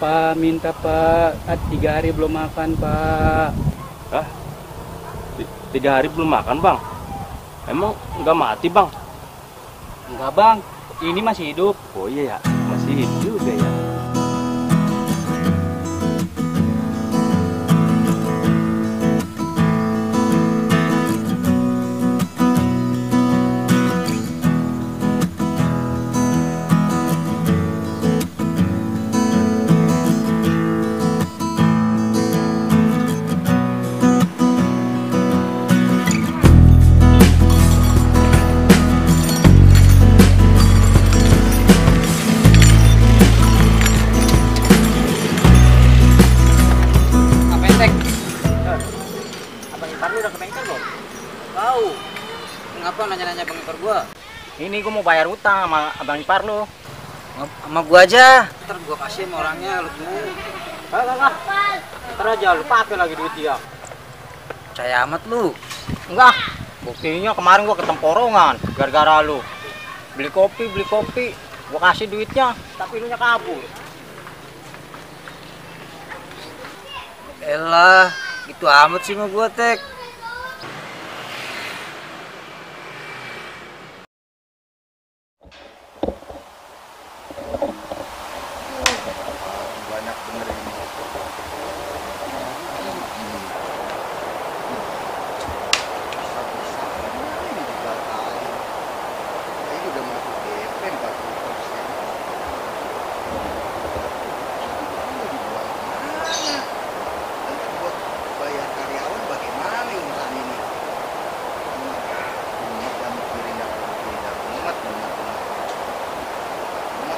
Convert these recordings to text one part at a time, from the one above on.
Pak, minta Pak. 3 hari belum makan Pak. Hah? 3 hari belum makan bang? Emang nggak mati bang? Enggak Bang, ini masih hidup. Oh iya ya, masih hidup juga ya. Ngapain Tek? Abang Ipar lu udah ke bengkel belum? Tahu. Kenapa nanya-nanya Bang Ipar gua? Ini gua mau bayar utang sama abang Ipar lu. Sama gua aja. Ntar gua kasih sama orangnya lu tuh. Enggak. Ntar aja lu pakai lagi duit dia. Percaya amat lu. Enggak. Buktinya kemarin gua ke temporongan gara-gara lu. Beli kopi. Gua kasih duitnya, tapi lu nya kabur. Elah, gitu amat sih sama gua Tek. Banyak bener ini. Ini dibatalin. Ini udah masuk DP 40%. Ini dibuang kemana? Nanti buat bayar karyawan bagaimana urusan ini? Umat dan mikirin tidak umat benar-benar. Umat.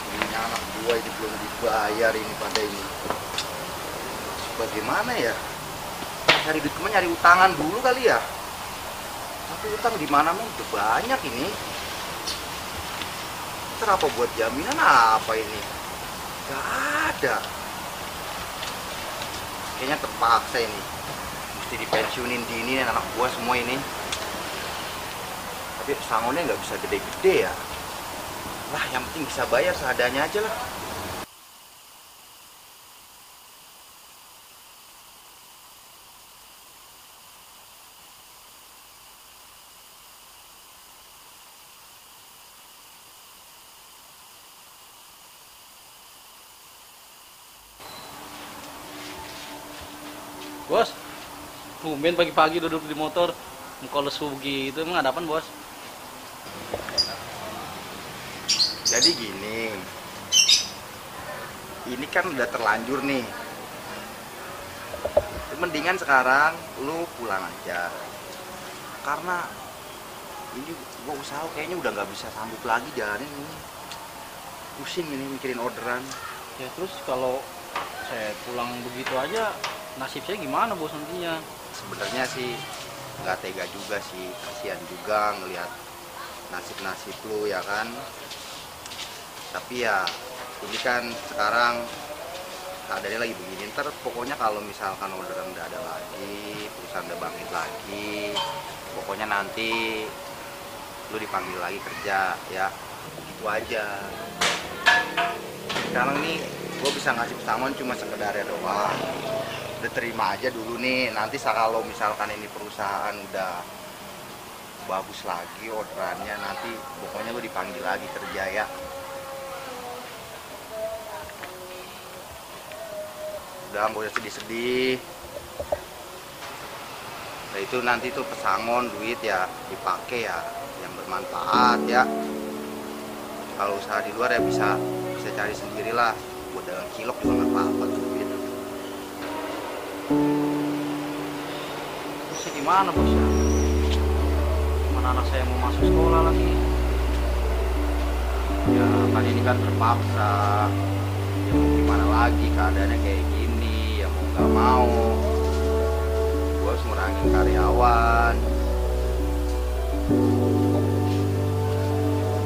Ini anak gua ini belum dibayar ini pada ini. Bagaimana ya? Cari duit kemana, nyari utangan dulu kali ya. Tapi utang di mana mah udah banyak ini. Ntar apa buat jaminan apa ini? Gak ada. Kayaknya terpaksa ini. Mesti dipensiunin dini anak gua semua ini. Tapi pesangonnya nggak bisa gede-gede ya. Lah yang penting bisa bayar seadanya aja lah. Bos, tumben pagi-pagi duduk di motor, muka lesu gitu, emang ada apaan bos? Jadi gini, ini kan udah terlanjur nih. Mendingan sekarang lu pulang aja. Karena ini gua usaha kayaknya udah nggak bisa sanggup lagi jalanin ini. Pusing ini mikirin orderan. Ya terus kalau saya pulang begitu aja, nasib saya gimana bos nantinya? Sebenarnya sih nggak tega juga sih, kasihan juga ngelihat nasib-nasib lu ya kan. Tapi ya ini kan sekarang keadaannya lagi begini. Ntar pokoknya kalau misalkan orderan udah ada lagi, perusahaan udah bangkit lagi, pokoknya nanti lu dipanggil lagi kerja ya, gitu aja. Sekarang nih gue bisa ngasih pesangon cuma sekedarnya doang. Udah terima aja dulu nih, nanti kalau misalkan ini perusahaan udah bagus lagi orderannya, nanti pokoknya lu dipanggil lagi kerja ya. Udah gak usah sedih-sedih. Nah itu nanti tuh pesangon duit ya dipakai ya yang bermanfaat ya. Kalau usaha di luar ya bisa cari sendirilah. Buat dagang cilok juga nggak apa-apa tuh duit. Terus gimana bos ya? Mana anak saya mau masuk sekolah lagi? Ya kan ini kan terpaksa. Ya mau gimana lagi keadaannya kayak gini, ya mau nggak mau. Gua harus ngurangin karyawan.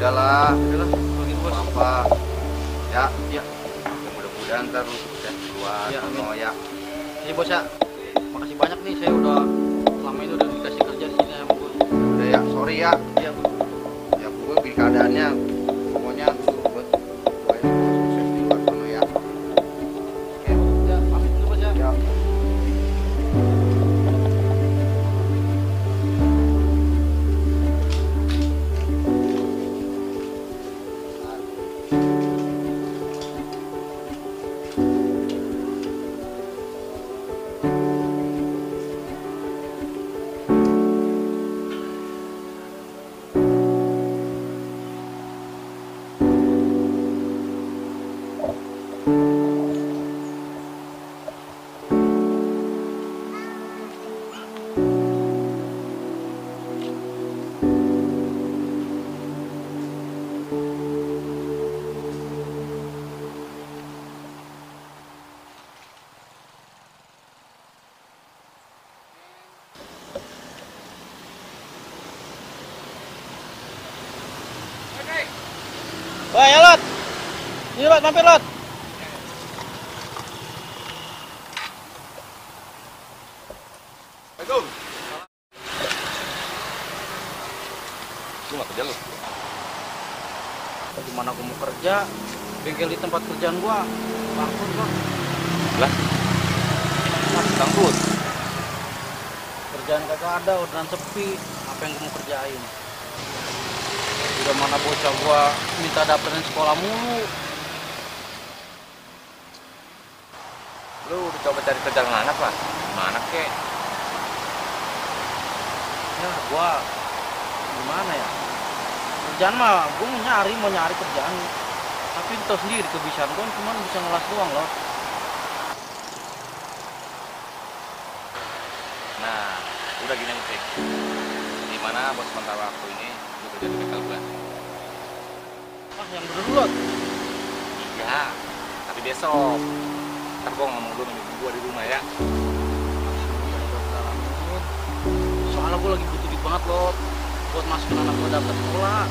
Udahlah Begitu bos. apa ya Ya, mudah-mudahan ntar lu sukses keluar Ya, amin. ya Iya bos ya, makasih banyak nih, saya udah selama ini udah dikasih kerja di sini sama bos. Udah ya, sorry ya. Iya bos. Ya gue bikin keadaannya. Pokoknya gue sukses di luar sana ya. Oke bos, ya pamit dulu bos ya. Ya. Wah ya Lot, ini Lot, mampir Lot. Assalamualaikum. Lu nggak kerja lu? Gimana aku mau kerja? Bengkel di tempat kerjaan gua bangkrut bang. Lah, bangkrut. Kerjaan kagak ada, orderan sepi. Apa yang gua mau kerjain? Udah mana bocah gua minta daftarin sekolah mulu. Lu udah coba cari kerjaan mana pak? Mana kek? Ya gua gimana ya? Kerjaan mah gua mau nyari kerjaan. Tapi lu tau sendiri kebiasaan gua cuma bisa ngelas doang loh. Nah, udah gini nih. Gimana bos sementara waktu ini lu kerja di bengkel gua? Ah yang bener lu Lot. Iya, tapi besok. Ntar gua ngomong dulu sama ibu gua di rumah ya. Soalnya gue lagi butuh duit banget loh buat masukin anak gue daftar sekolah.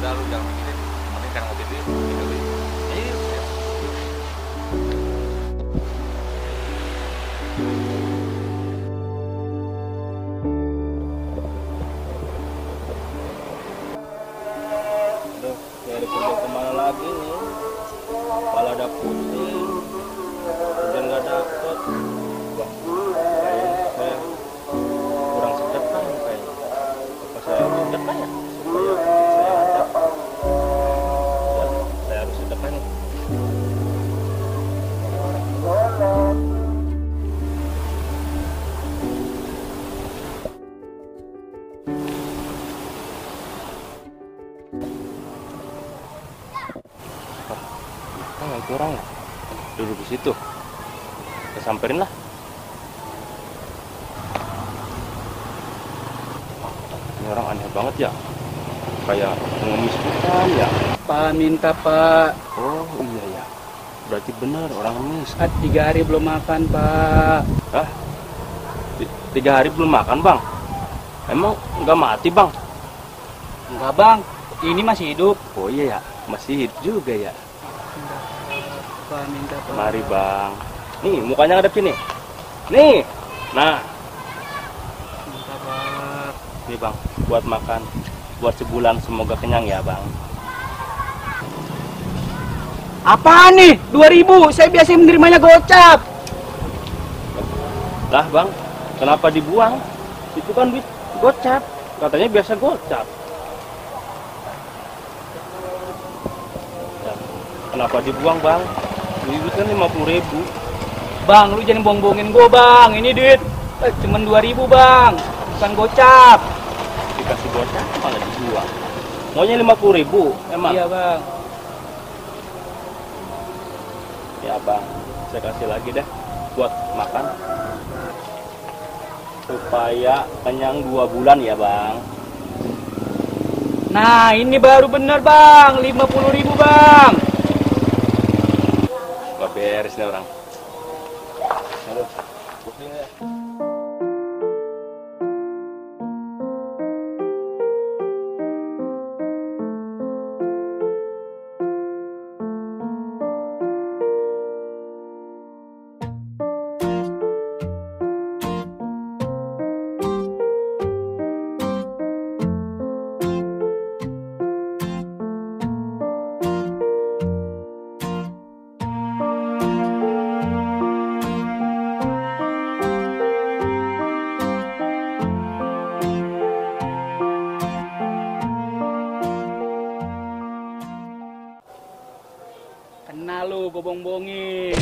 Udah lu jangan mikirin. Yang penting sekarang ngopi dulu. Tinggal dulu. Ayo. Aduh, nyari kerja kemana lagi nih? Kepala ada pusing, kerja nggak dapet. Wah, kayaknya saya kurang sedekah nih kayaknya. Apa saya harus sedekah ya? Supaya saya lancar. Ya, saya harus sedekah nih. Oh, yang kurang ya? Duduk di situ. Kita samperin lah. Ini orang aneh banget ya. Kayak pengemis bukan ya. Pak minta Pak. Oh iya ya. Berarti benar orang ngemis. 3 hari belum makan Pak. Hah? 3 hari belum makan bang? Emang nggak mati bang? Enggak Bang, ini masih hidup. Oh iya ya, masih hidup juga ya. Pak minta Pak. Mari bang. Nih mukanya ngadep sini. Nih. Nah, Minta Pak. nih bang, buat makan. Buat sebulan semoga kenyang ya bang. Apaan nih? 2.000. Saya biasa menerimanya gocap. Lah bang, kenapa dibuang? Itu kan duit gocap. Katanya biasa gocap. Ya, kenapa dibuang bang? Ini duit kan 50.000. Bang, lu jangan bohong-bohongin gua Bang. Ini duit cuman 2.000 Bang. Bukan gocap. Dikasih gocap malah dibuang. Maunya 50.000 emang? Iya Bang. Ya bang, saya kasih lagi deh buat makan. Supaya kenyang 2 bulan ya bang. Nah ini baru bener Bang. 50.000 Bang. Gak beres nih orang. Aduh, pusing ya. Kena lu, gue bohong-bohongin.